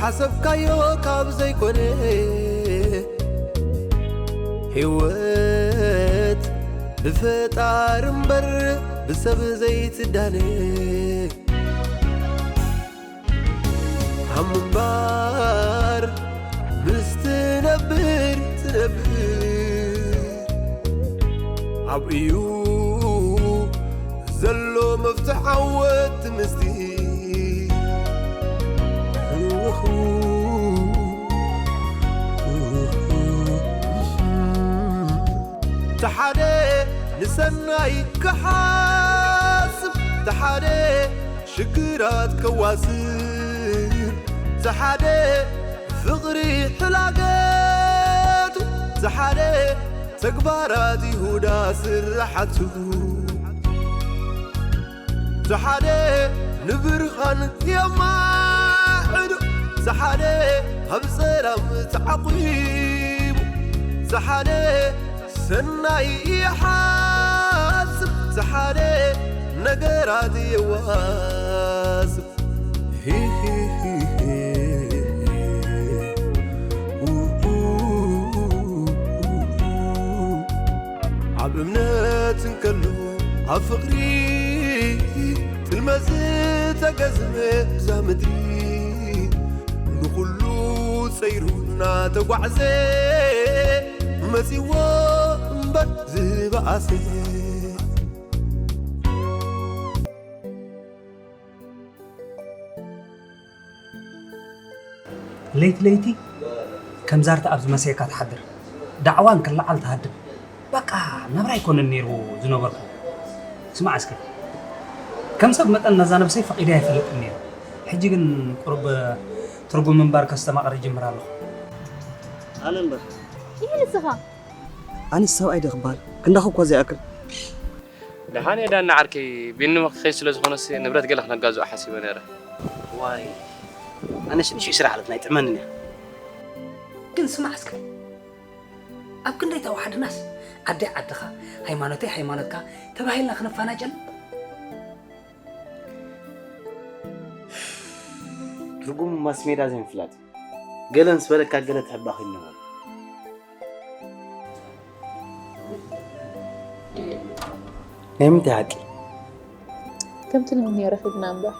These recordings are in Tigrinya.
ሓሰብካዮ ካብ ዘይኮነ፣ ህይወት ብፈጣሪ እምበር ብሰብ ዘይትዳነ። ሃም እምበር ምስ ትነብር ትነብር፣ ኣብ እዩ ዘሎ መፍትሕ ዓወት ምስቲ። ተሓደ ንሰናይ ክሓስብ፣ ተሓደ ሽግራት ከዋስብ፣ ተሓደ ፍቕሪ ሕላገቱ፣ ተሓደ ተግባራት ይሁዳ ስራሓቱ። ዝሓደ ንብርሃን የማዕዱ፣ ዝሓደ ኣብ ሰላም ተዓቂቡ፣ ዝሓደ ሰናይ ይሓስብ፣ ዝሓደ ነገራት የዋስብ። ሂሂሂሂ። ኣብ እምነት እንከሎ ኣብ ፍቕሪ ጥልመት ዝተገዝመ እዛ ምድሪ፣ ንኹሉ ጸይሩ እናተጓዕዘ መጺዎ እምበር ዝበኣሰ። ለይቲ ለይቲ ከም ዛርታ ኣብ ዝመሰየካ ትሓድር፣ ዳዕዋ እንክለዓል ትሃድም። በቃ ናብራ ኣይኮነን ነይሩ ዝነበርኩ። ስማዕ እስከ፣ ከም ሰብ መጠን ነዛ ነብሰይ ፈቒደ ኣይፈልጥን ነይሩ። ሕጂ ግን ቁሩብ ትርጉም ምንባር ከስተማቕር ይጅምር ኣለኹ። ኣነ እምበር። ይህ ንስኻ? ኣነስ ሰብኣይ ዶ ክበሃል? ክንዳኹ እኳ ዘይኣክል። ደሓን እየ ዳኒ ዓርከይ፣ ቢኒ ክኸይድ ስለ ዝኾነስ ንብረት ገለ ክነጋዝኦ ሓሲበ ነይረ። ዋይ፣ ኣነስ ንእሽተይ ስራሕ ኣለት ናይ ጥዕመንን እያ። ግን ስማዕ እስከ፣ ኣብ ክንደይ ተዋሓድናስ ዓደይ ዓድኻ፣ ሃይማኖተይ ሃይማኖትካ ተባሂልና ክነፋናጨል? ትርጉም ማስሜዳ ዘይምፍላጥ እዩ። ገለ ምስ በለካ ገለ ትሕባኽ ይነበሩ። ናይ ምንታይ ሓቂ? ከምቲ ንምንዮ ረኺብና እምበር።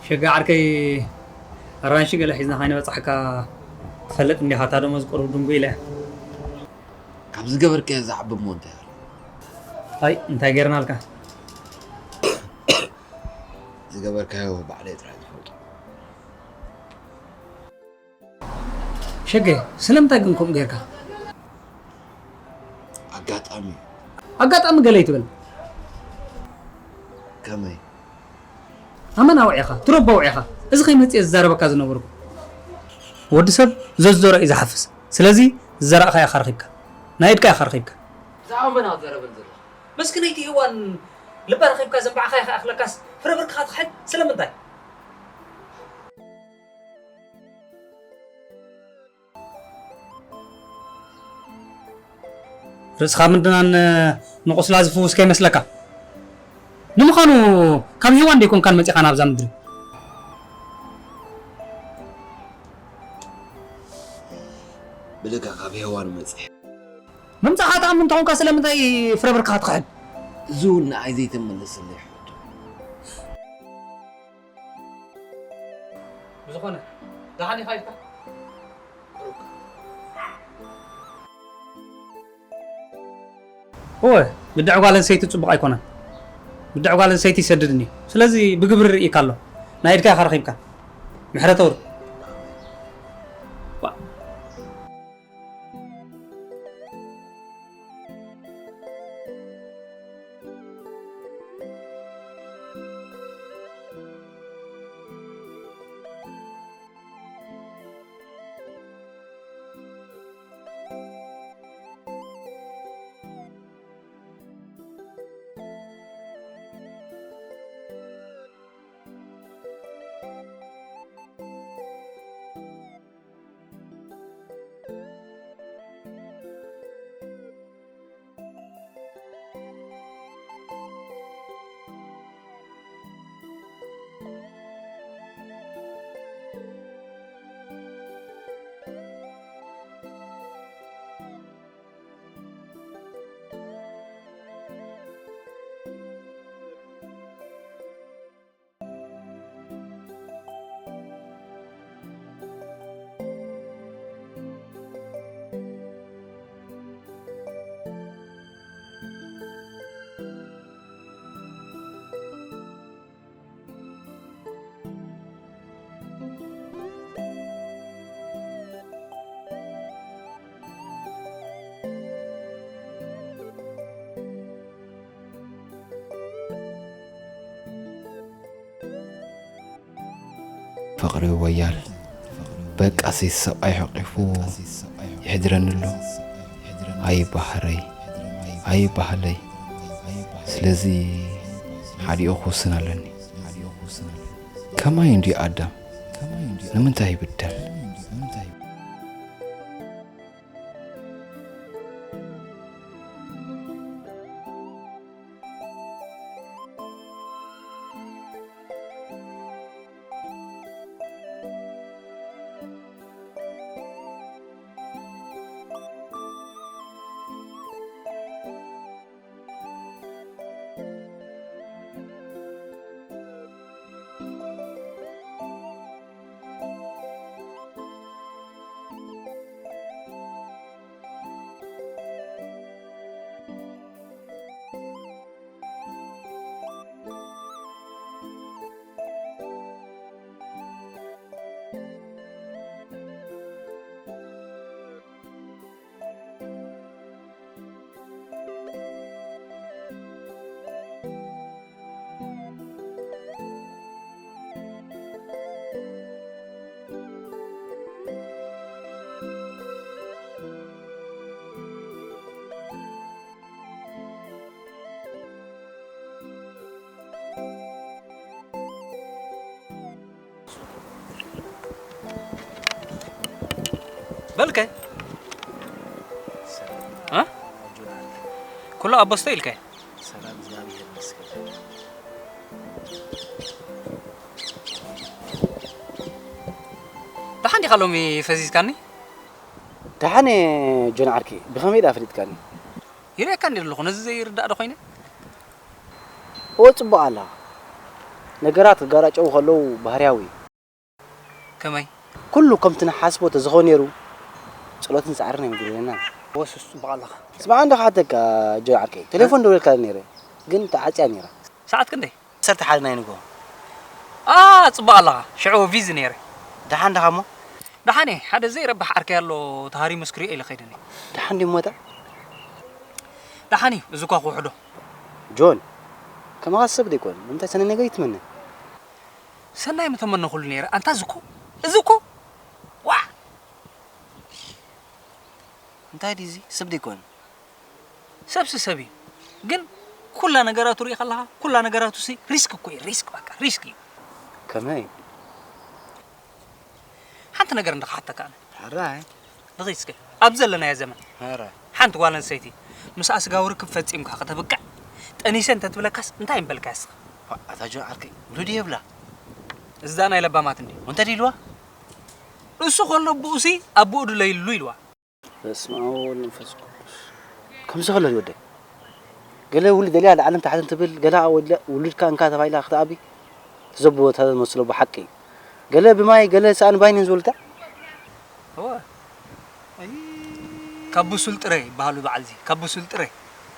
ሸጋ ዓርከይ፣ ኣራንሺ ገለ ሒዝና ካይንበጻሕካ ትፈልጥ እንዲኻ፣ እታ ደሞዝ ቁሩብ ድንጉ ኢለ። ካብ ዝገበርካዮ ዝዓቢ እሞ እንታይ ኣሎ? ኣይ፣ እንታይ ጌርናልካ? ዝገበርካዮ ባዕለይ ጥራይ ዝፈልጦ። ሸገ፣ ስለምንታይ ግን ከምኡ ጌርካ? ኣጋጣሚ። ኣጋጣሚ ገለ ኣይትበል። ከመይ? ኣመና ውዒኻ፣ ትሮባ ውዒኻ። እዚ ከይመጽእ እየ ዝዛረበካ ዝነበርኩ። ወዲ ሰብ ዘዝዘርኦ እዩ ዝሓፍስ። ስለዚ ዝዘራእካዮ ኢኻ ረኺብካ። ናይ ኢድካ ኢኻ ረኺብካ። ብዛዕባ መን ኢኻ ትዛረበኒ ዘለኻ? መስኪነይቲ ሄዋን ልባ ረኺብካ ዘንባዕኻያ ከይኣኽለካስ ፍረ ብርክኻ ትኽሕድ ስለምንታይ? ርእስኻ ምድናን ንቑስላ ዝፍውስ ከይመስለካ። ንምዃኑ ካብ ሄዋን ዶ ኣይኮንካን መጺኻ ናብዛ ምድሪ? ብልካ ካብ ሄዋን መጺእ። ምምጻኻ ትኣምን እንተኾንካ ስለምንታይ ፍረ ብርክኻ ትኽሕድ? እዚ እውን ንዓይ ዘይተመለሰለይ ሕቶ። ብዝኾነ፣ ደሓን ኢኻ ኢልካ? እወ፣ ብድዕ ጓል ኣንስተይቲ ጽቡቕ ኣይኮነን። ብድዕ ጓል ኣንስተይቲ ይሰድድን እዩ። ስለዚ ብግብሪ ርእይካ ኣሎ። ናይ ኢድካ ኢኻ ረኺብካ። ምሕረት ኣውርድ። ዋ። ፍቕሪ ወያል በቃ ሰይ ሰብኣይ ሕቂፉ ይሕድረኒ ኣሎ። ኣይ ባህረይ፣ ኣይ ባህለይ። ስለዚ ሓዲኡ ክውስን ኣለኒ። ከማይ እንድዩ ኣዳም፣ ንምንታይ ይብደል? በልከ እ? ኩሉ ኣበስቶ ኢልከ። ሰላም እግዚኣብሔር ይመስገን። ደሓን ዲኻ ሎሚ ፈዚዝካኒ? ደሓን እየ ጆን ዓርከይ፣ ብኸመይ ደኣ ፈሊጥካኒ? ይርእየካ እንዲ ኣለኹ፣ ነዚ ዘይርዳእ ዶ ኮይነ? እወ፣ ጽቡቕ ኣለኻ። ነገራት ክጋራጨዉ ከለዉ ባህርያዊ እዩ። ከመይ? ኩሉ ከምቲ ንሓስቦ ተዝኾ ነይሩ፣ ጸሎትን ጻዕርን ኣይምጉደለናን። እወ፣ ሱስ ጽቡቕ ኣለኻ። ስማዕ፣ እንዶ ክሓተካ ጆን ዓርከይ፣ ቴሌፎን ደዊለልካ ነይረ፣ ግን ተዓጽያ ነይራ። ሰዓት ክንደይ? ዓሰርተ ሓደ ናይ ንግሆ። ኣ፣ ጽቡቕ ኣለኻ። ሽዑ ቢዚ ነይረ። ደሓን ዲኻ እሞ? ደሓን እየ። ሓደ ዘይረብሕ ዓርከይ ኣሎ፣ ተሃሪሙስ ክሪኦ ኢለ ከይደ ነይረ። ደሓን ድዩ እሞ እታ? ደሓን እዩ፣ እዚ እኳ ክውሕዶ። ጆን፣ ከማኻ ሰብ ደይኮን፣ ንምንታይ ሰናይ ነገር ይትመነ? ሰናይ ምተመነኹሉ ነይረ። ኣንታ እዚ እኮ፣ እዚ እኮ፣ ዋዕ! እንታይ ድዩ እዚ? ሰብ ደይኮን? ሰብሲ ሰብ እዩ። ግን ኩላ ነገራቱ ሪኢኻ ኣለኻ? ኩላ ነገራቱ ሲ ሪስክ እኮ እዩ። ሪስክ በቃ ሪስክ እዩ። ከመይ? ሓንቲ ነገር እንድኻ ሓተካ ኣነ። ሕራይ። ንኺድ እስከ። ኣብ ዘለናዮ ዘመን። ሕራይ። ሓንቲ ጓል ኣንስተይቲ ምስኣ ስጋዊ ርክብ ፈጺምካ ከተብቅዕ ጠኒሰ እንተትብለካስ እንታይ ምበልካ እስኻ? ዋ፣ ኣታ ጆን ዓርከይ፣ ውሉድ የብላ። እዛ ናይ ለባማት እንዲ። ወንተ ዲልዋ? እሱ ከሎ ብኡሲ ኣቦኡ ድለይሉ ኢልዋ። በስመ ኣብ ወወልድ ወመንፈስ ቅዱስ። ከምዚ ከሎ ወደይ። ገለ ውሉድ ደልያ ላዕልን ታሕትን ትብል፣ ገለ ወለ-፣ ውሉድካ እንካ ተባሂላ ክትኣቢ ትዘብዎ ተመስሎ ብሓቂ። ገለ ብማይ፣ ገለ ሰኣን ባይንን ዝብልታ። እወ። ኣይ። ካብ ብሱል ጥረ ይበሃሉ በዓል እዚ። ካብ ብሱል ጥረ።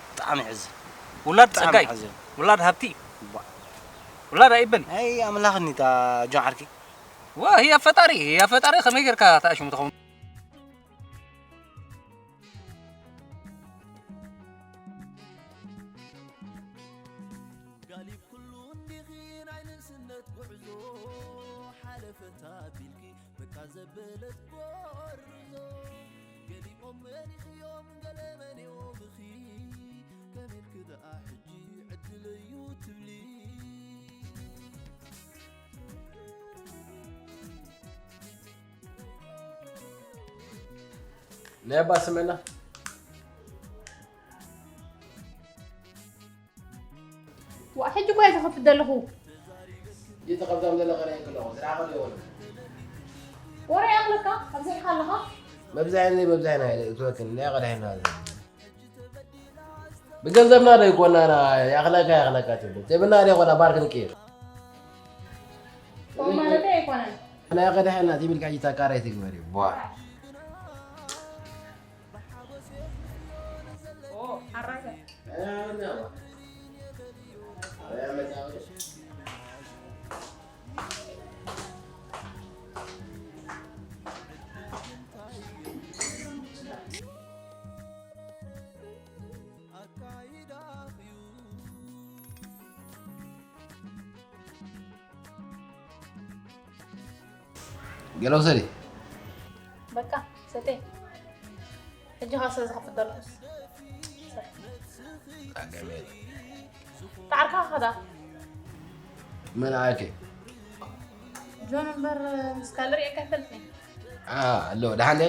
ብጣዕሚ የሕዝን። ውላድ ብጣዕሚ ጸጋይ። የሕዝን። ውላድ ሃብቲ። እባ። ውላድ ኣይበን። ኣይ ኣምላኽኒ እታ ጆን ዓርኪ። ዋ፣ ህያ ፈጣሪ፣ ህያ ፈጣሪ ከመይ ጌርካ ተኣሽሙ ትኸውን? ጋሊብ ኩሉ እንዲኺ ናይ ንእስነት ጉዕዞ ሓለፈት ኣቢልኪ በቃ ዘበለት ጎርዞ። ገሊኦም መኒኽዮም ገለ መኒኦምኺ ከመይ ኢልኪ ደኣ ሕጂ ዕድለዩ ትብሊ? ናይ ኣባ ስምዕና። ዋ፣ ሕጂ እኮ እየ ዝኸፍት ዘለኹ። እቲ ከብዛም ዘለኻ ርኣየ ከለኹ፣ ዝረኣኸ ዶ ይኾን? ወረ ይኣኽለካ፣ ኣብዚሕካ ኣለኻ። መብዛሕኒ፣ መብዛሕና እትወክል፣ ናይ ቀዳሕና። ብገንዘብና ዶ ይኮና፣ ና፣ ያኽለካ፣ ያኽለካ ትብል። ጀብና ዶ ይኮና፣ ባርክ ንቅይር። ዋ፣ ማለተይ ኣይኮነን። ናይ ቀዳሕና ትብል፣ ካጂ ታካራይ ትግበር እዩ። ቧ። ኦ፣ ሓራይ። ገለ ውሰዲ። በቃ ሰተይ። ሕጂ ኸ ስለ ዝኸፍት ዘለኹስ። ጸገም የለ። ጻዕርካ ኸዳ። መን ኣልኪ? ጆን እምበር ምስ ካልእ ርኤካ ኣይፈልጥን። ኣሎ ደሓን ደ?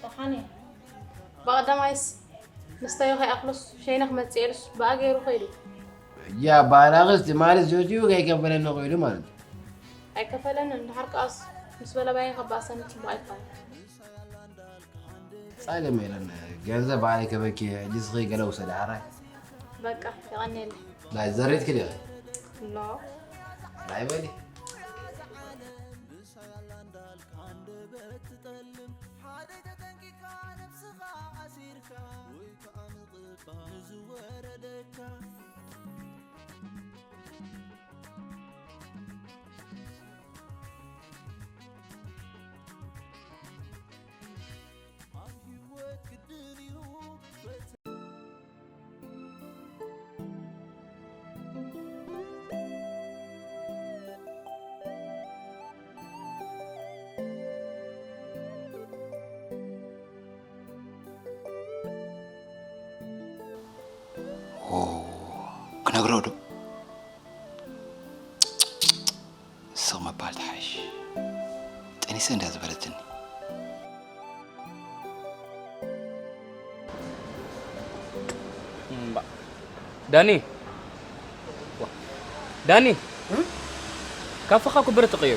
ደሓን እየ። ብቐዳማይስ መስተዮ ከይኣኽሎስ ሸይነ ክመጽእ ኢሉስ ብኣ ገይሩ ኸይዱ። ያ ባላኽስ ትማሊ ጆርጂዮ ከይከፈለኒ ኸይዱ ማለት እዩ። ኣይከፈለንን። ድሓር ከኣስ ምስ በለባየ ከባእሰኒ ጽቡቕ ኣይኮነን። ጸገም የለን። ገንዘብ ባዕለይ ከበኪ ሕጂ ስኺ ገለ ውሰዲ ሓራይ። በቃ የቐንየለይ። ናይ ዘሪትኪ ዲኺ? ኖ። ናይ በሊ። ክነግሮ ዶ? ስቕ ምባል ትሓይሽ። ጠኒሰ እንዳ ዝበለትኒ። ዳኒ ዳኒ ካፈኻ ኩብር ትቕዩ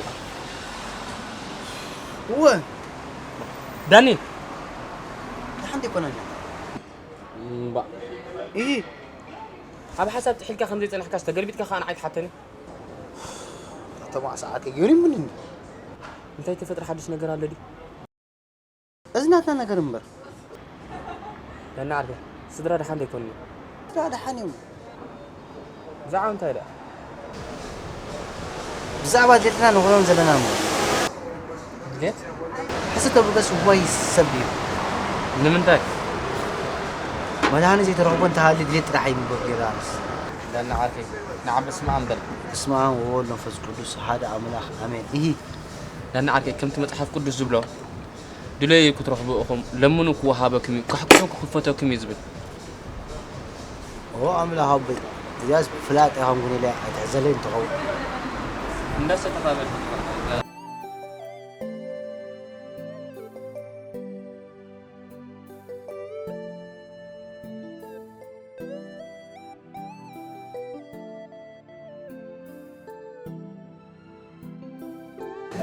እወ ዳኒ ደሓን ዘይኮነ እምባ እሂ ኣብ ሓሳብ ጥሒልካ ከም ዘይጸናሕካስ ተገልቢጥካ ከኣ ንዓይ ትሓተኒ ተማዕ ሰዓት ይገሪ ምንኒ እንታይ ተፈጥረ ሓድሽ ነገር ኣሎ ድዩ እዚ ናትና ነገር እምበር ዳኒ ዓርከይ ስድራ ደሓን ዘይኮኑ ስድራ ደሓን እዮም ብዛዕባ እንታይ ደኣ ብዛዕባ ድሌትና ንኾኖም ዘለና እሞ ድሌት ሕስቶ ብበስ ዋይ ሰብ እዩ ንምንታይ መድሃኒ ዘይተረኽቦ እንተሃሊ ድሌት ጥራሕ እዩ ምግበር ገይሩ ኣነስ ዳኒ ዓርከይ ንዓ በስመ ኣብ በል በስመ ኣብ ወወልድ መንፈስ ቅዱስ ሓደ ኣምላኽ ኣሜን እሂ ዳኒ ዓርከይ ከምቲ መጽሓፍ ቅዱስ ዝብሎ ድለዩ ክትረኽቡ ኢኹም ለምኑ ክወሃበኩም እዩ ካሕኩዑ ክኽፈተኩም እዩ ዝብል ኦ ኣምላኽ ኣቦይ እዚኣስ ፍላጥ ኢኻ ንጉን ኢለ ኣይትሕዘለይ እንትኸውን እንዳሰተኻበል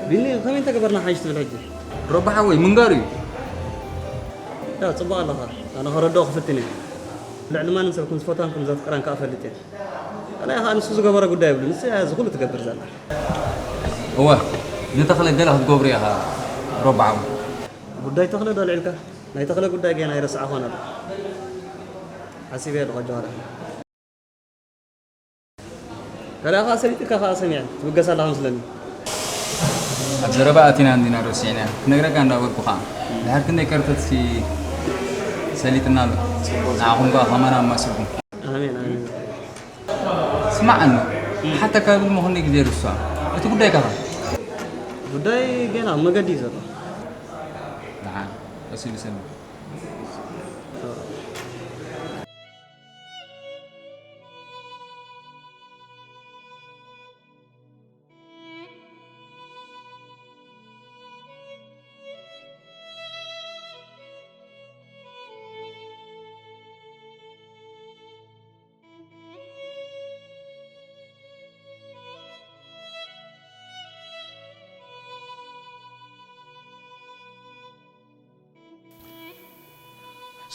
ቢኒ ከመይ እንተገበርና ሓይሽ ትብል ሕጂ? ረቢ ሓወይ ምንጋሩ እዩ። ያ ጽቡቕ ኣለኻ። ኣነ ከረድኦ ክፍትን እየ። ልዕሊ ማንም ሰብ ከም ዝፈትዋን ከም ዘፍቅራን ከኣ እፈልጥ እየ። ካልኣይ ከኣ ንሱ ዝገበሮ ጉዳይ የብሉን። ንሱ እያ እዚ ኩሉ ትገብር ዘላ። እወ ንተኽለ ገለ ክትገብሩ ኢኻ ረቢ ዓወት። ጉዳይ ተኽለ ዶ ኣልዒልካ? ናይ ተኽለ ጉዳይ ገና ኣይረሳዕኹን ኣለኹ። ሓሲበ ኣለኹ ኣጆኻ ደሓን። ገለ ከኣ ሰሊጥካ ከኣ ሰሚዐ ትብገስ ኣለኻ መስለኒ። ኣብ ዘረባ ኣቲና እንዲና ረሲዕና ክነግረካ እንዳበልኩ ከኣ ድሕር ክንደይ ከርተትሲ ሰሊጥና ኣሎ ንዓኹም ከኣ ከማና ኣማስልኩም ኣሜን ኣሜን። ስማዕ ኣሎ ሓታ ካብ ልሞ ክንደይ ግዜ ርሷ እቲ ጉዳይ ካኻ ጉዳይ ገና ኣብ መገዲ እዩ ዘሎ። ደሓን ቀስ ኢሉ ሰሚ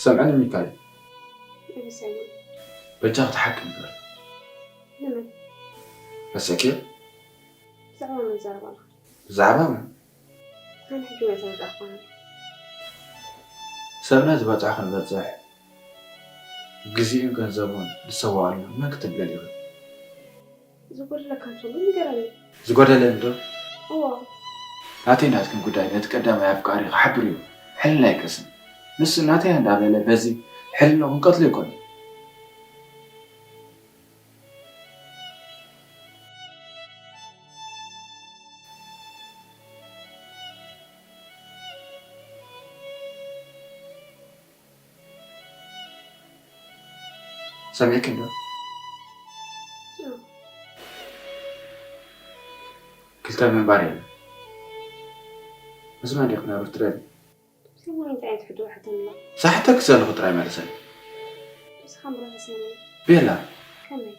ሰምዐኒ ሚካኤል እብሰኒ በጃኺ ትሓቂ ንገር ንመን ረሲዕክዮ ብዛዕባ መን ዘረባ ኣለኻ ብዛዕባ መን ኣነ ሕጂ ወይ ተረዳእኳ ሰብ ነቲ በጻሒ ክንበጽሕ ግዜኡን ገንዘቡን ዝሰዋኣሉ መን ክትብል ኢኺ ዝጎደለካ እንተሎ ንገረኒ ዝጎደለኒ ዶ እዎ ናተይ ናትክን ጉዳይ ነቲ ቀዳማይ ኣፍቃሪ ክሓብር እዩ ሕልና ኣይቀስን ንሱ ናተይ እንዳበለ በዚ ሕልና ክንቀትሎ ኣይኮነን። ሰሚዕኪ ዶ? ክልተ ምንባር የለን። ምስማን ዲኹ ናብ ኤርትራ? ሰማይ እንታይ ዓይነት ሕቶ ሕተና? ሳሕተክ ዘለኹ ጥራይ መልሰን። ንስኻ ምረኸሰኒ። ቤላ። ከመይ?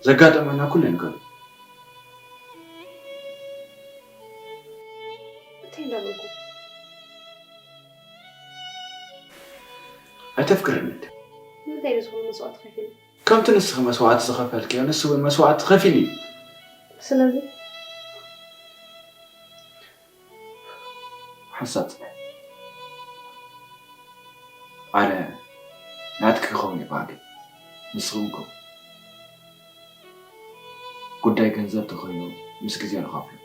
ዘጋጠመና ኩሉ ንገሩ። እንታይ እንዳበልኩ? ኣይተፍቅርኒ እንደ። ንምንታይ እዩ ዝኾነ መስዋእቲ ከፊሉ? ከምቲ ንስኺ መስዋእቲ ዝኸፈልክዮ፣ ንሱ እውን መስዋእቲ ከፊሉ እዩ። ስለዚ? ሓንሳብ ጽንሕ። ኣነ ናትኪ ክኸውን እየ ባህገይ። ንስኺ እውን ከምኡ። ጉዳይ ገንዘብ ተኾይኑ ምስ ግዜ ንኸፍሎ።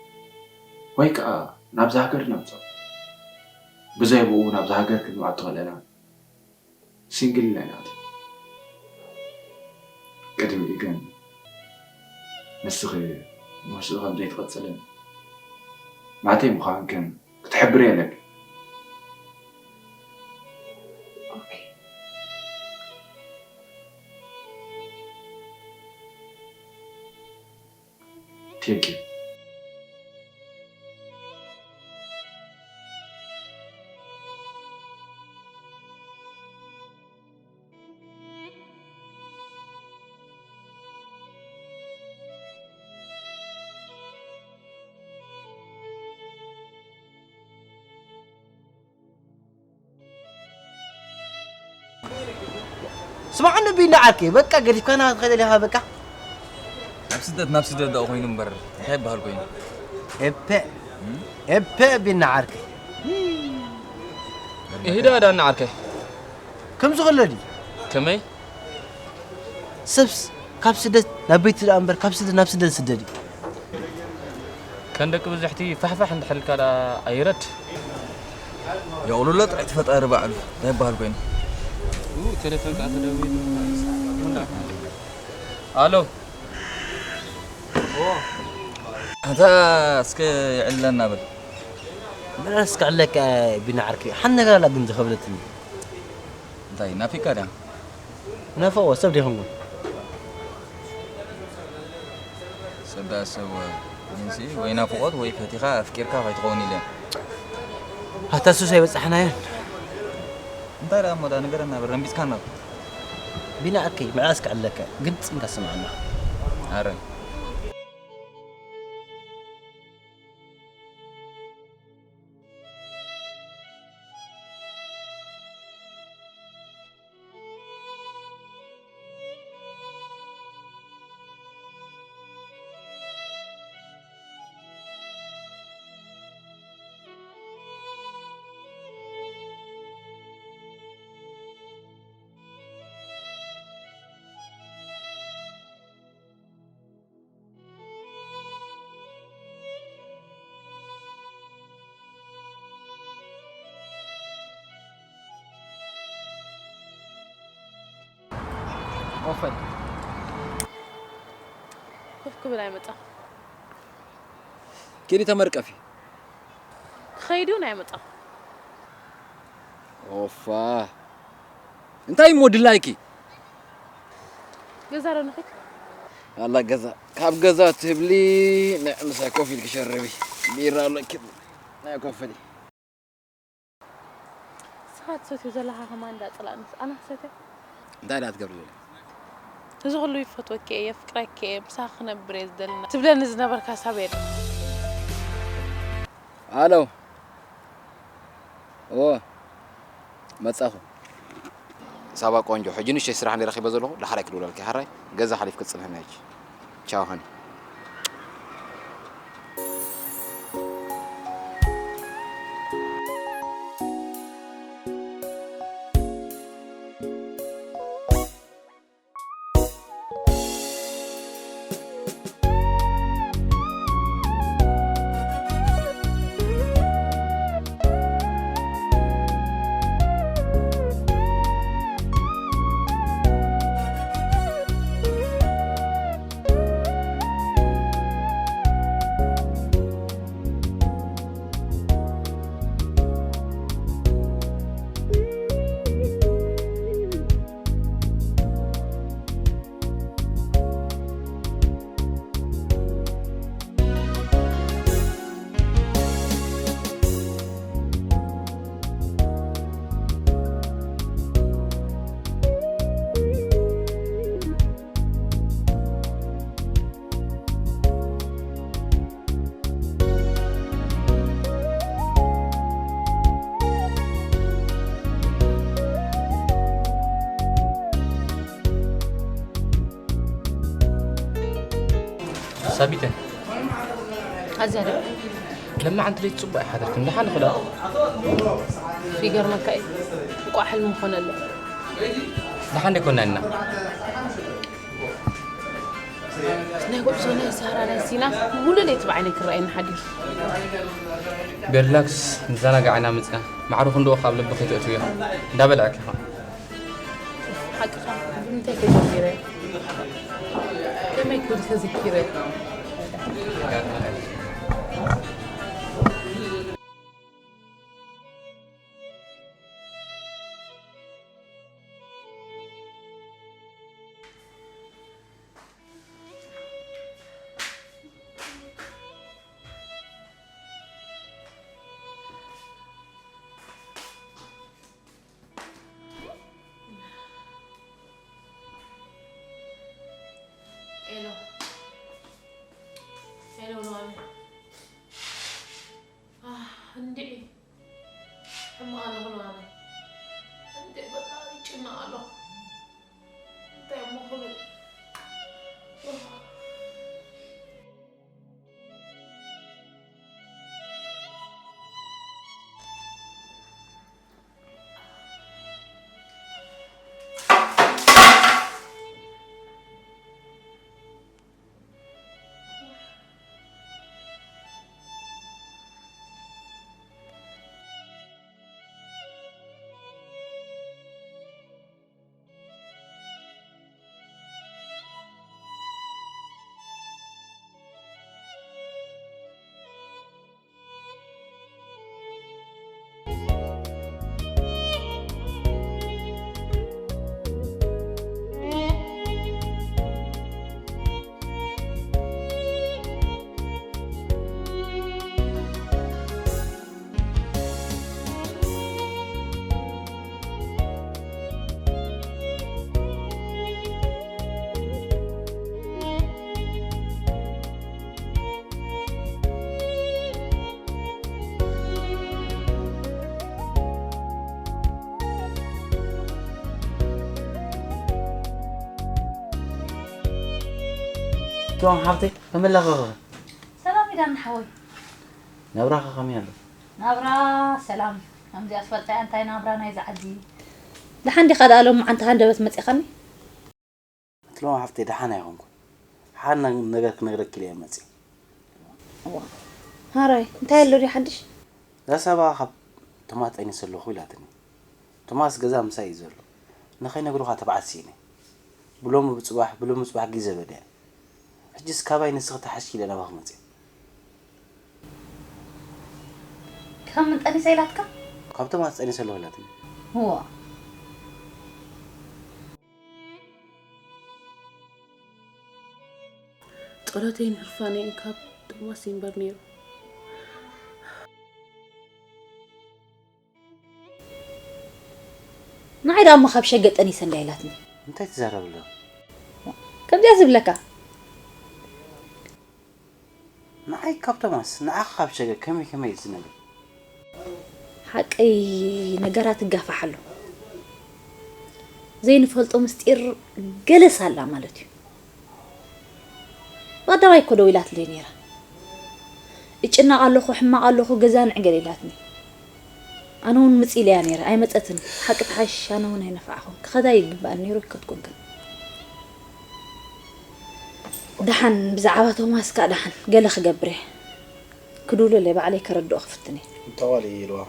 ወይ ከኣ ናብዛ ሃገር ነምጽኦ። ብዘይ ብኡ ናብዛ ሃገር ክንመጽእ ከለና ሲንግል ኢና ኢና። ቅድሚኡ ግን ንስኺ ንሱ ከም ዘይትቐጽልን ናተይ ምዃንክን ክትሕብሪ ኣለኪ። ኦኬ። Thank you. ስማዕ ንቢና ዓርከይ፣ በቃ ገዲፍካና ክትኸይድ ኢኻ በቃ። ናብ ስደት፣ ናብ ስደት ደኣ ኮይኑ እምበር እንታይ ይበሃል ኮይኑ? ኤፐ፣ ኤፐ ቢና ዓርከይ። ይሂዳ ዳና ዓርከይ። ከምዚ ከሎ ድዩ? ከመይ? ሰብስ ካብ ስደት ናብ ቤት ደኣ እምበር ካብ ስደት ናብ ስደት ዝስደድ እዩ። ከም ደቂ ብዝሕቲ ፋሕፋሕ እንድሕልካ ደኣ ኣይረድ። የቑሉሎ ጥራይ እቲ ፈጣሪ ባዕሉ እንታይ ይበሃል ኮይኑ። ኡ፣ ቴሌፎን ከኣ ተደዊሉ። ኣሎ። ኣታ እስከ ይዕለና በል። በል እስከ ዕለካ ቢና ዓርከይ። ሓንቲ ነገር ኣላ ግን ዝኸብደትኒ። እንታይ ናፊካ ድያ? ናፈቆ ሰብ ዲኹም? ሰብ ደኣ ሰብ ይንሲ ወይ ናፍቆት ወይ ፈቲኻ ኣፍቂርካ ከይትኸውን ኢለ። ኣታ ሱስ ኣይበጻሕናዮን። እንታይ ደኣ እሞ ደኣ ንገረና፣ በል ረምቢጽካና እኮ። ቢና ዓርከይ፣ መዓስ ክዕለካ፣ ግን ጽንካ ስምዓና። ኣረ። ኦፈል። ኮፍ ክብል ኣይመጻኹ። ኬዲ ተመርቀፊ። ክኸይድ እውን ኣይመጻኹ። ኦፋ። እንታይ እሞ ድላይኪ? ገዛ ዶ ንኺድ? ኣላ ገዛ። ካብ ገዛ ትብሊ ናይ ምሳይ ኮፍ ኢልኪ ሸርቢ። ቢራ ኣለኪ። ናይ ኮፍ ኢሊ። ንስኻ ትሰትዮ ዘለኻ ከማን እንዳጸላእንስ ኣነ ክሰትያ? እንታይ ደኣ ትገብሪ ዘለኺ? እዚ ኩሉ ይፈትወኪ እየ፣ የፍቅረኪ እየ፣ ምሳኺ ክነብር እየ ዝደሊ ትብለኒ ዝነበርካ ሳብ የለ። ኣሎ። እዎ። መጻኹ። ሳባ ቆንጆ፣ ሕጂ ንእሽተይ ስራሕ እንደ ረኺበ ዘለኹ፣ ዳሕራይ ክድውለልኪ፣ ሓራይ? ገዛ ሓሊፍ ክጽንሐና ሕጂ። ቻው፣ ሃኒ። ሳቢተ፣ ኣዛደ፣ ለማዓንቲ ለይቲ ጽቡቕ ኣይሓደርክን። ደሓን ንኽዳ? ይገርመካ እዩ። እንቋዕ ሕልሚ ኮነለይ። ደሓን ደይኮንና ኢና። ናይ ጉዕዞ ናይ ሳራ ናይ ሲና ሙሉእ ለይቲ ብዓይነይ ክረኣየኒ ሓዲሩ። ቤርላክስ፣ ንዘናጋዕ ኢና መጽና። ማዕረ ክንድኡ ካብ ልቢ ከይተእትውዮ። እንዳበልዐኪ ኢኻ። ሓቅኻ፣ ብምንታይ ከ ጀሚረ? ከመይ ክብል ከ ዘኪረ? ኤሎ፣ ኤሎ፣ ሎሚ። ኣህ፣ እንድዒ። ሕማቕ ኣለኹ ሎሚ። እንድዒ፣ በቃ ይጭነቕ ኣለኹ። እንታይ እሞ ክብል? ቶም ሓብተይ፣ ከመይ ኣለኺ? ሰላም ኢዳን ሓወይ። ናብራኸ ከመይ ኣሎ? ናብራ ሰላም እዩ። ከምዚኣ ትፈልጣ እያ እንታይ ናብራ ናይዚ ዓዲ። ደሓን ዲኻ ደኣ ሎምዓንቲ ሃንደበት መጺኻኒ? ኣቲ ሎም ሓፍተይ ደሓን ኣይኮንኩን። ሓደ ነ-፣ ነገር ክነግረኪ ኢለ እየ መጺእ። እዋ። ሃራይ፣ እንታይ ኣሎ ድዩ ሓድሽ? እዛ ሰባ ካብ ቶማስ ጠኒሰ ኣለኹ ኢላትኒ። ቶማስ ገዛ ምሳይ እዩ ዘሎ። ንኸይነግሩኻ ተባዓት ስኢነ። ብሎሚ ብጽባሕ፣ ብሎሚ ጽባሕ ግዜ በለ እያ። ሕጅስ ካባይ ንስኺ ተሓሽኪ ኢለ ናባኺ መጺእ። ካብ መን ጠኒሰ ኢላትካ? ካብ ቶማስ ጠኒሰ ኣለኹ ኢላትኒ። እዋ። ጸሎተይን ህርፋነይን ካብ ቶማስ ይንበር ነይሩ። ንዓይ ደኣ እሞ ካብ ሸገ ጠኒሰ እንድያ ኢላትኒ። እንታይ ትዛረብ ኣለኻ? ከምዚኣ ዝብለካ። ንዓይ ካብ ቶማስ፣ ንዓኻ ካብ ሸገ ከመይ ከመይ እዩ ዝነብር? ሓቀይ ነገራት ይጋፋሕ ኣሎ። ዘይንፈልጦ ምስጢር ገለስ ኣላ ማለት እዩ። ብቐዳማይ እኮ ደዊላትለይ ነይራ። እጭነቕ ኣለኹ፣ ሕማቕ ኣለኹ፣ ገዛ ንዕገል ኢላትኒ። ኣነ እውን ምጽእ ኢለያ ነይረ፣ ኣይመጸትን። ሓቂ ተሓይሽ ኣነ እውን ኣይነፋዕኹን። ክኸዳ ይግባኣኒ ነይሩ፣ ኣይከድኩን ግን። ደሓን ብዛዕባ ቶማስ ከኣ ደሓን ገለ ክገብር እየ። ክድውለለይ ባዕለይ ከረድኦ ክፍትን እየ። እንተዋሊ ኢልዋ።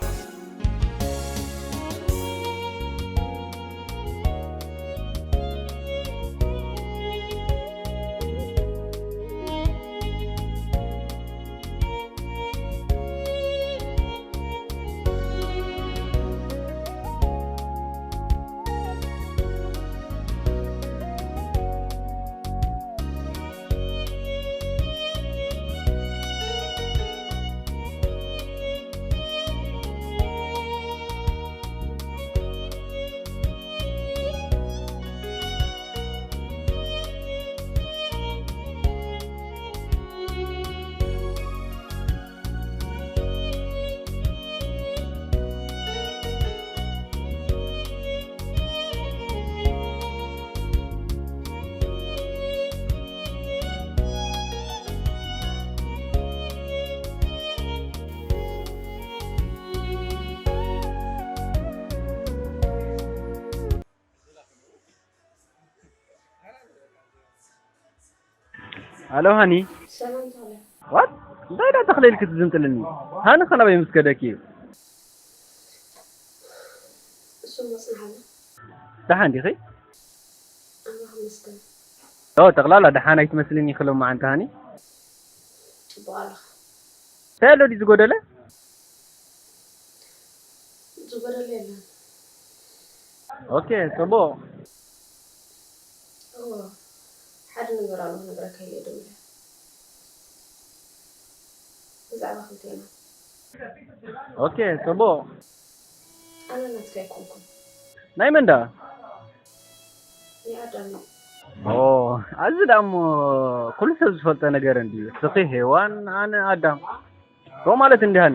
ኣሎ ሃኒ። ሰላም ተኽለ። ዋት? እንታይ ዳ ተኽለ ኢልኪ ትዝንጥልኒ? ሃኒ ኸ ናበይ ምስ ከደኪ እዩ? እሱ መጽናዕና። ደሓን ዲኺ? ኣምላኽ ይመስገን። ኦ፣ ጠቕላላ ደሓን ኣይትመስልን ኢኺ ሎማዓንቲ ሃኒ። ጽቡቕ ኣለኻ። እንታይ ኣሎ ድዩ ዝጎደለ? ዝጎደለ የለን። ኦኬ፣ ጽቡቕ። እዎ፣ ሓደ ነገር ኣሎ ክነግረካ ኢለ ደዊለ። ብዛዕባ ክልቴና። ኦኬ፣ ጽቡቕ። ኣነ ናትካ ኣይኮንኩን። ናይ መን ደኣ? ናይ ኣዳም እዩ። ኦ፣ ኣዚ ደኣ እሞ ኩሉ ሰብ ዝፈልጦ ነገር እንድዩ። እስኺ ሄዋን፣ ኣነ ኣዳም። ዶ ማለት እንዲሃኒ?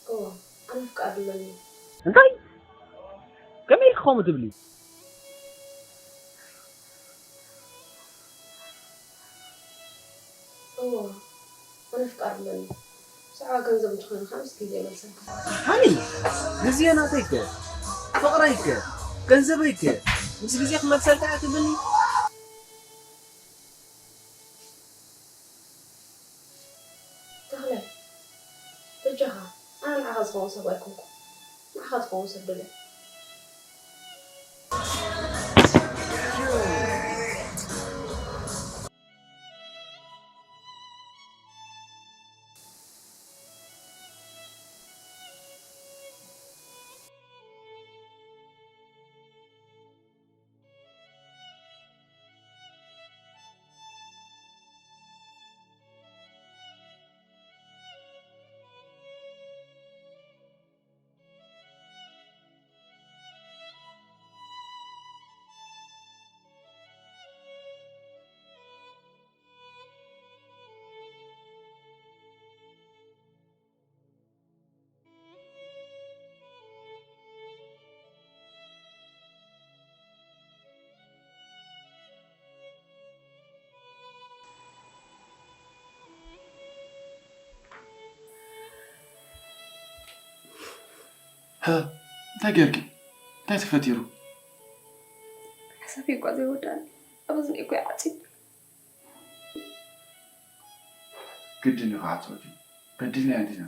እዎ፣ ኣነ ፍቃድ ኣለኒ። እንታይ? ከመይ ኢልኪ ከምኡ ትብሊ? እዎ፣ ኣነ ፍቃድ ኣለኒ። ብዛዕባ ገንዘብ እንተኾይኑ ከዓ ምስ ግዜ ይመልሰልካ። ሃኒ፣ ግዜ ናተይ ከ? ፍቕረይ ከ? ገንዘበይ ከ? ምስ ግዜ ክመልሰልካ እያ ትብልኒ? ተኽለ፣ በጃኻ፣ ኣነ ንዓኻ ዝኸውን ሰብ ኣይኮንኩን። ንዓኻ ዝኸውን ሰብ ደልየ። ሃ፣ እንታይ ጌርኪ? እንታይ ተፈጢሩ? ሓሳበይ እኳ ዘይወዳእኒ፣ ኣብ እዝኒ እኮ ይዓጽዩ። ግድን እዩ ክዓጽወኪ። በዲልና ኢና ዲና?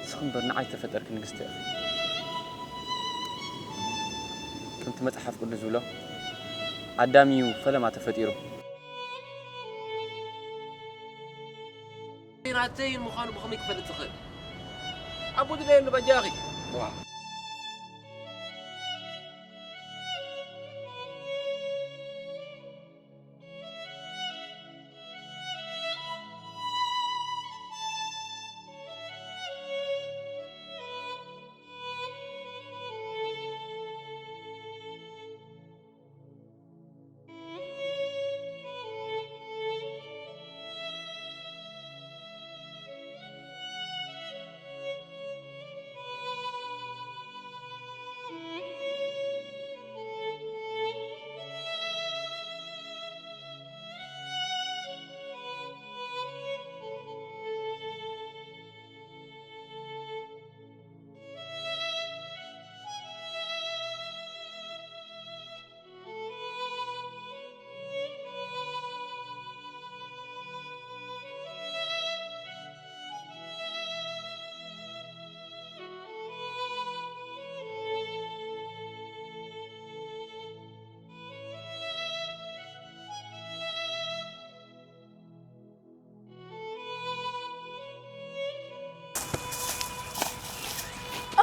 ንስኺ እምበር ንዓይ ዝተፈጠርኪ ንግስቲ ኢኺ። ከምቲ መጽሓፍ ቅዱስ ዝብሎ፣ ኣዳም እዩ ፈለማ ተፈጢሩ። ናተይ ምዃኑ ብኸመይ ክፈልጥ ዝኽእል? ኣቦ ድላየሉ በጃኺ። ዋ።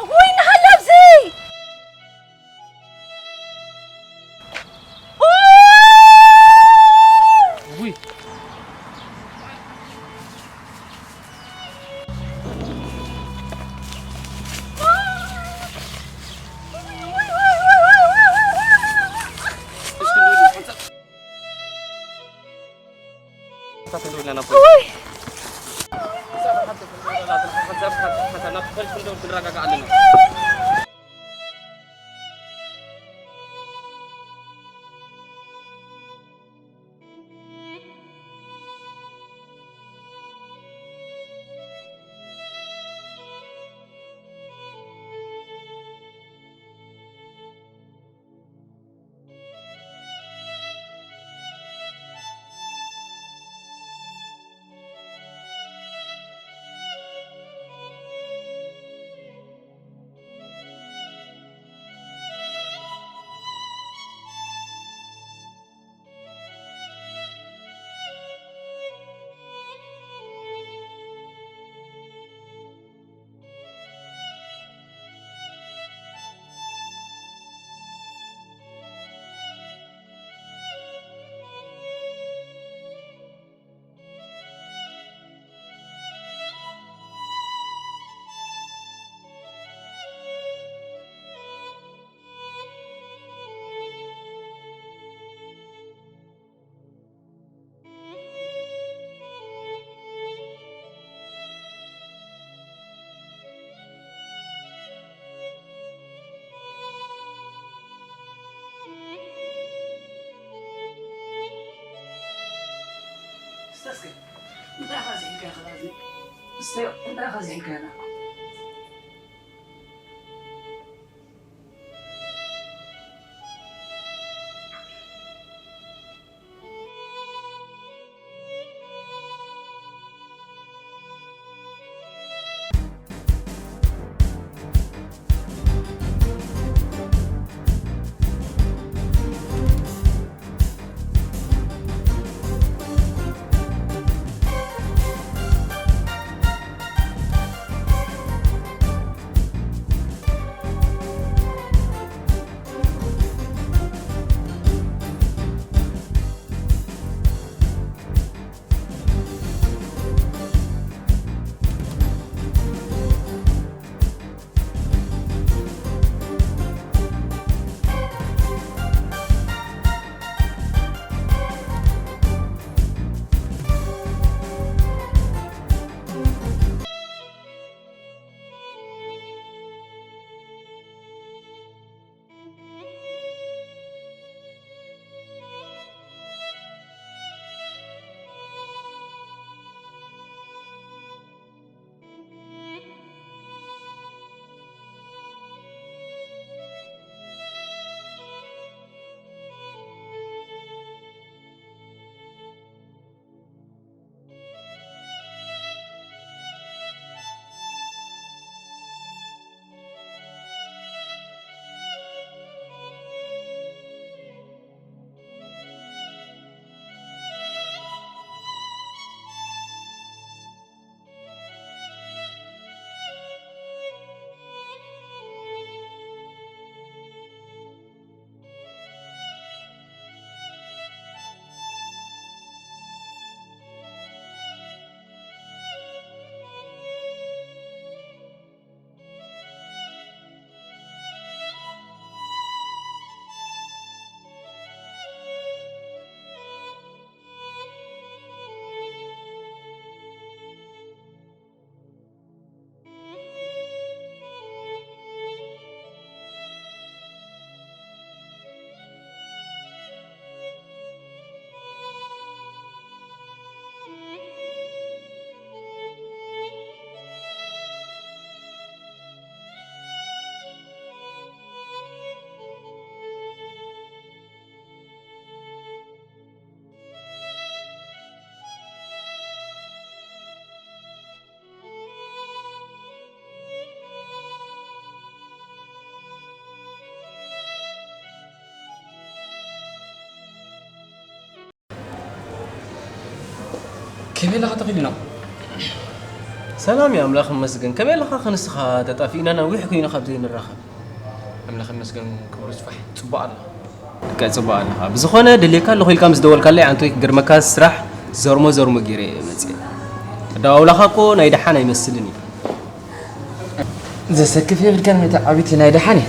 እውይ፣ ንሃላ ኣብዚ! ውይ! እስከ እንታይ ኢኻ ዝሒዝካዮ ኸላዚ? እስከ እንታይ ኢኻ ዝሒዝካዮ? ከመይ ኣለኻ ተኽሊኖ? ሰላም እዩ፣ ኣምላኽ ይመስገን። ከመይ ኣለኻ? ክንስኻ ተጣፊእና ነዊሕ ኮይኑ ካብ ዘይንራኸብ። ኣምላኽ ይመስገን ክብሩ ይስፋሕ። ጽቡቕ ኣለኻ። ልክዕ ጽቡቕ ኣለኻ። ብዝኾነ ደልየካ ኣለኹ ኢልካ ምስ ደወልካለይ ኣንቶይ ክገርመካ ስራሕ ዘርሞ ዘርሞ ገይረ እየ መጽየ። ኣደዋውላኻ እኮ ናይ ደሓን ኣይመስልን እዩ። ዘሰክፍ የብልካን መተዓቢቲ ናይ ደሓን እዩ።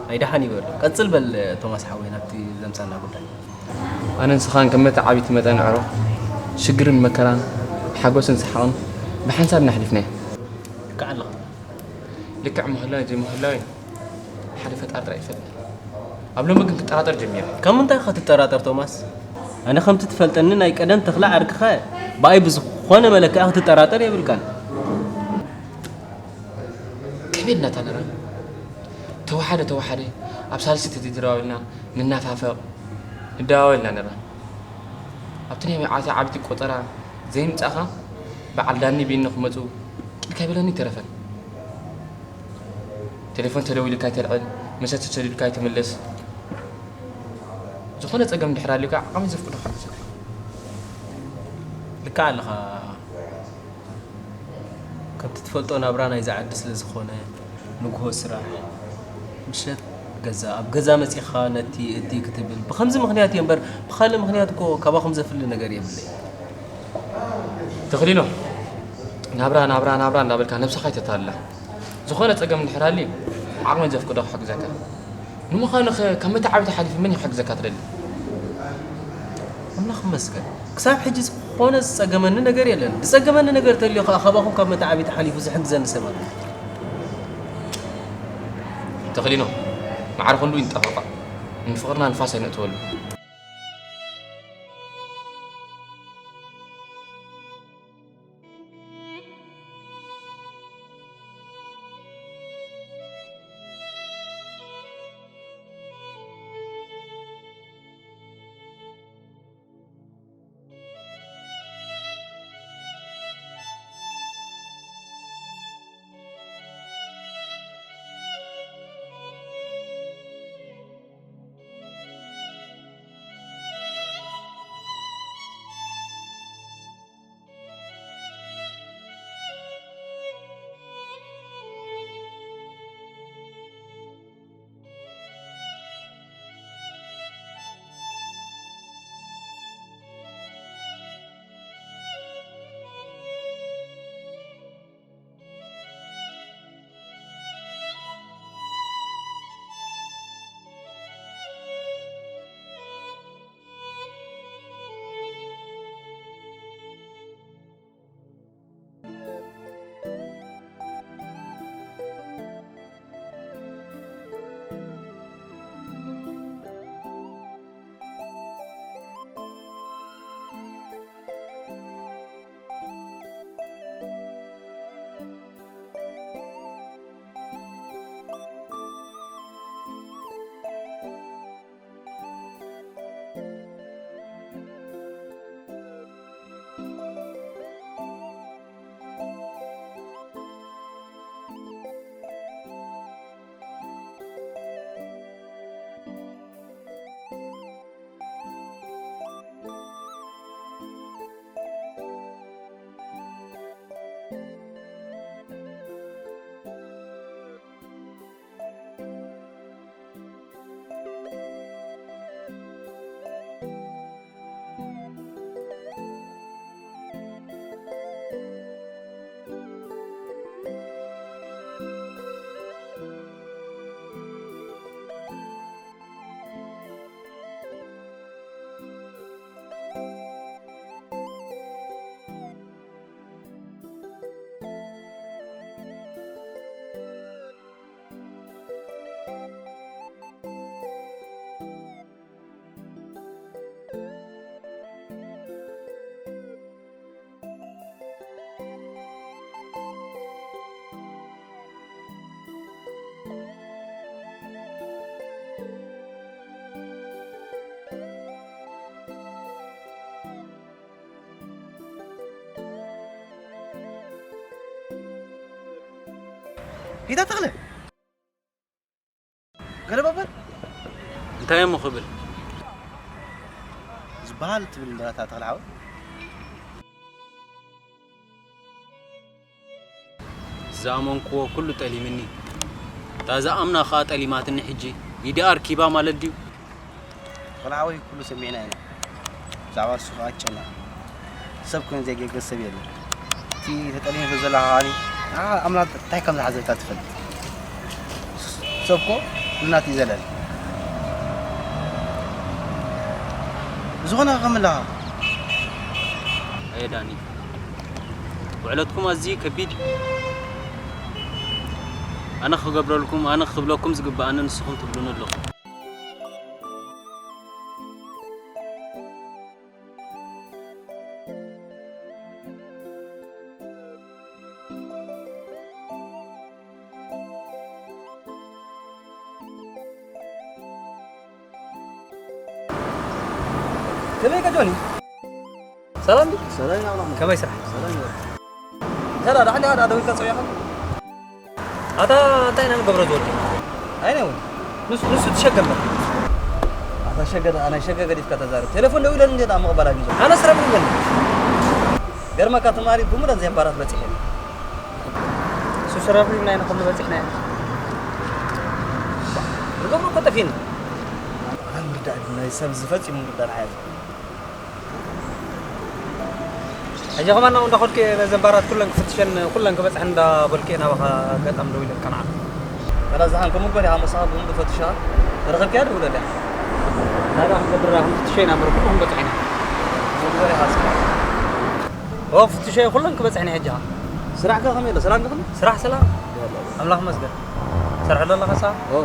ናይ ደሓን ይበል። ቀጽል በል ቶማስ ሓወይ ናብቲ ዘምጻና ጉዳይ። ኣነ ንስኻን ከም መተዓቢቲ መጠን ኣዕሩኽ ሽግርን መከራን ሓጎስን ሰሓቕን ብሓንሳብ እናሕሊፍናዮ። ልክዕ ኣለኻ። ልክዕ ምህላው ዘይምህላው ሓደ ፈጣሪ ጥራይ ይፈልጥ። ኣብ ሎሚ ግን ክጠራጠር ጀሚረ። ካብ ምንታይ ኢኻ ትጠራጠር ቶማስ? ኣነ ከምቲ ትፈልጠኒ ናይ ቀደም ተኽለ ዓርክኻ እየ። ብኣይ ብዝኾነ መለክዒ ክትጠራጠር የብልካን። ከመይ ኢልና እታ ንራ ተወሓደ ተወሓደ ኣብ ሳልሲ ተደራዊልና ንናፋፈቕ ንደዋወልና ንራ። ኣብቲ ናይ መዓልቲ ዓብይቲ ቆጠራ ዘይምጻኻ በዓል ዳኒ ቢኒ ክመጹ ቂል ከይበለኒ ተረፈን። ቴሌፎን ተደዊሉካ ኣይተልዕል፣ መሰቲ ተደዊሉካ ኣይተመለስ። ዝኾነ ጸገም እንድሕር ኣልዩካ ዓቕሚ ዘፍቅዶ ክሓግዘካ። ልክዕ ኣለኻ። ከምቲ ትፈልጦ ናብራ ናይዛ ዓዲ ስለ ዝኾነ ንግሆ ስራሕ፣ ምሸት ገዛ፣ ኣብ ገዛ መጺኻ ነቲ እቲ ክትብል ብኸምዚ ምኽንያት እዩ እምበር ብኻልእ ምኽንያት እኮ ካባኹም ዘፍሊ ነገር የብለይ። ተኽሊኖ፣ ናብራ ናብራ ናብራ እንዳበልካ ነብስኻ ኣይተታልላ። ዝኾነ ጸገም እንድሕር ኣልዩ ዓቕመይ ዘፍቅዶ ክሕግዘካ። ንምዃኑ ኸ ካብ መተዓቢቲ ሓሊፉ መን እዩ ክሕግዘካ ትደሊ? ኣምላኽ ይመስገን ክሳብ ሕጂ ዝኾነ ዝጸገመኒ ነገር የለን። ዝጸገመኒ ነገር ተልዩ ኸኣ ካባኹም ካብ መተዓቢቲ ሓሊፉ ዝሕግዘኒ ሰብ ኣሎ። ተኽሊኖ፣ ማዕረ ክንዱ ይንጠፋፋእ። ንፍቕርና ንፋስ ኣይነእትወሉ። ጌታ ተኽለ፣ ገለ በል። እንታይ እሞ ክብል? ዝበሃል ትብል እንድራታ ተኽለ ሓወይ? ዝኣመንክዎ ኩሉ ጠሊምኒ፣ እታ ዝኣምና ኸኣ ጠሊማትኒ። ሕጂ ኢዳ ኣርኪባ ማለት ድዩ? ቆልዓወይ ኩሉ ሰሚዕና ኢና። ብዛዕባ ንሱ ኸኣ ጨና። ሰብ ኮይኑ ዘይገገስ ሰብ የለን። እቲ ተጠሊሙ ዘሎ ኸኣኒ፣ ንዓ ኣምላኽ እንታይ ከም ዝሓዘልካ ትፈልጥ። ሰብ እኮ ንናቱ እዩ ዘለል። ብዝኾነ ከመይ ኣለኻ? ኣየ ዳኒ፣ ውዕለትኩም ኣዝዩ ከቢድ እዩ። ኣነ ክገብረልኩም፣ ኣነ ክብለኩም ዝግብኣኒ ንስኹም ትብሉኒ ኣለኹም። ከመይ ከ ጆኒ? ሰላም ድዩ? ሰላም ኢና ብለኹም። ከመይ ስራሕ? ሰላም ኢና። ሰላ፣ ደሓን ዲኻ? ደኣ ደዊልካ ጸዊዕኻ? ኣታ እንታይ ኢና ንገብሮ ዝወዲ? ኣይነ እውን። ንሱ፣ ንሱ ትሸገ እምበር። ኣታ ሸገ ደኣ፣ ናይ ሸገ ገዲፍካ ተዛረብ። ቴሌፎን ደዊለኒ እንዴ ደኣ ምቕባል ኣቢዞ። ኣነ ስረብ ይብለኒ። ገርመካ ትማሊ ብሙለን ዜምባራት በጺሐ። ንሱ ስረብ ይብልና ኢና ከም በጺሕና ኢና። ንገብሮ እኮ ጠፊእና። ኣነ ምርዳእ ድዩ? ናይ ሰብ ዝፈጺሙ ምርዳእ ንዓይ። ሕጂ ከማን ናብኡ እንዳኸድኩ እየ ነዘን ባራት ኩለን ክፍትሸን ኩለን ክበጽሐን እንዳበልኩ እየ ናባኻ ኣጋጣሚ ደዊለልካ ንዓ። ፈላ ዝሓን ከምኡ እኮ ዲኻ መሳኻ ብሙሉ ፈትሻ ተረኸብካያ ደውለልያ። እንታይ ደኣ ክንገብር ደኣ ክንፍትሾ ኢና እምበር ኩሉ ክንበጽሖ ኢና። መግዛሪ ሓስብ። ኦ ፍትሾ እየ ኩለን ክበጽሐን እየ ሕጂ ኸኣ። ስራሕ ከ ከመይ ኣሎ? ሰላም ዲኹም? ስራሕ ሰላም። ኣምላኽ ይመስገን። ትሰርሐሉ ኣለኻ ንስኻ? ኦ።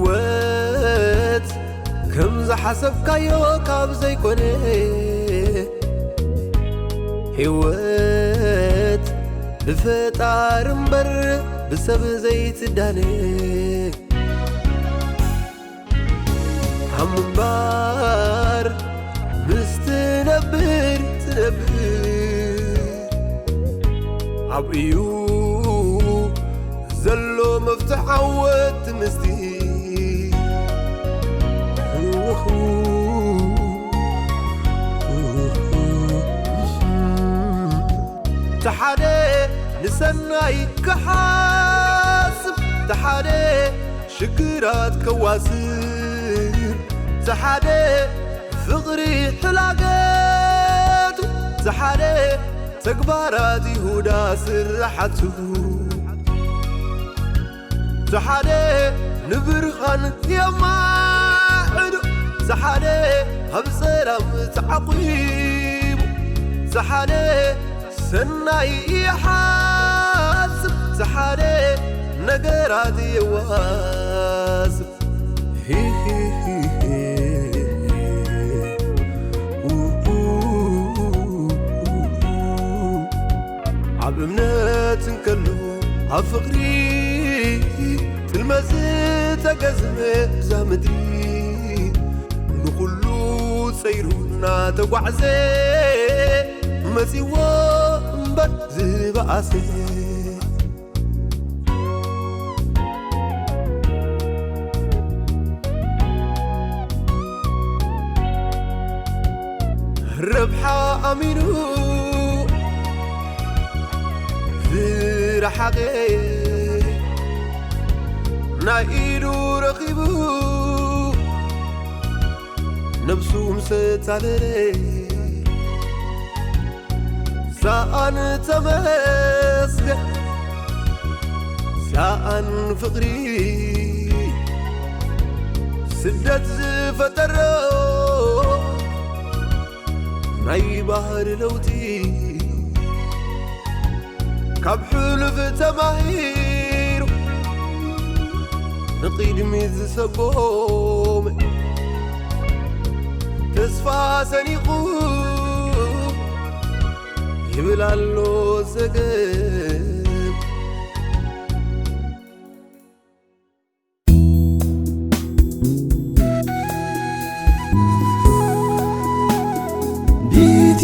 ህይወት ከም ዝሓሰብካዮ ካብ ዘይኮነ፣ ህይወት ብፈጣሪ እምበር ብሰብ ዘይትዳነ። ኣብ ምንባር ምስ ትነብር ትነብር፣ ኣብ እዩ ዘሎ መፍትሕ ዓወት ምስቲ። ተሓደ ንሰናይ ክሓስብ፣ ተሓደ ሽግራት ከዋስብ፣ ተሓደ ፍቕሪ ሕላገቱ፣ ተሓደ ተግባራት ይሁዳ ስራሓቱ። ዝሓደ ንብርሃን የማዕዱ፣ ዝሓደ ኣብ ጸላም ተዓቂቡ፣ ዝሓደ ሰናይ ይሓስብ፣ ዝሓደ ነገራት የዋስብ። ሂሂሂሂ። ኡኡኡኡኡ። ኣብ እምነት እንከሎ ኣብ ፍቕሪ ጥልመት ዝተገዝመ እዛ ምድሪ ንኹሉ ጸይሩ እናተጓዕዘ መጺዎ እምበር ዝበኣሰ። ረብሓ ኣሚኑ ዝረሓቐ ናይ ኢዱ ረኺቡ ነብሱ ምስ ኣታለለ ሰኣን ተመስገን ሰኣን ፍቕሪ ስደት ዝፈጠሮ ናይ ባህሪ ለውጢ ካብ ሕሉፍ ተማሂሩ ንቕድሚት ዝሰጎመ ተስፋ ሰኒቑ ይብል ኣሎ ዘገብ። ቢቲ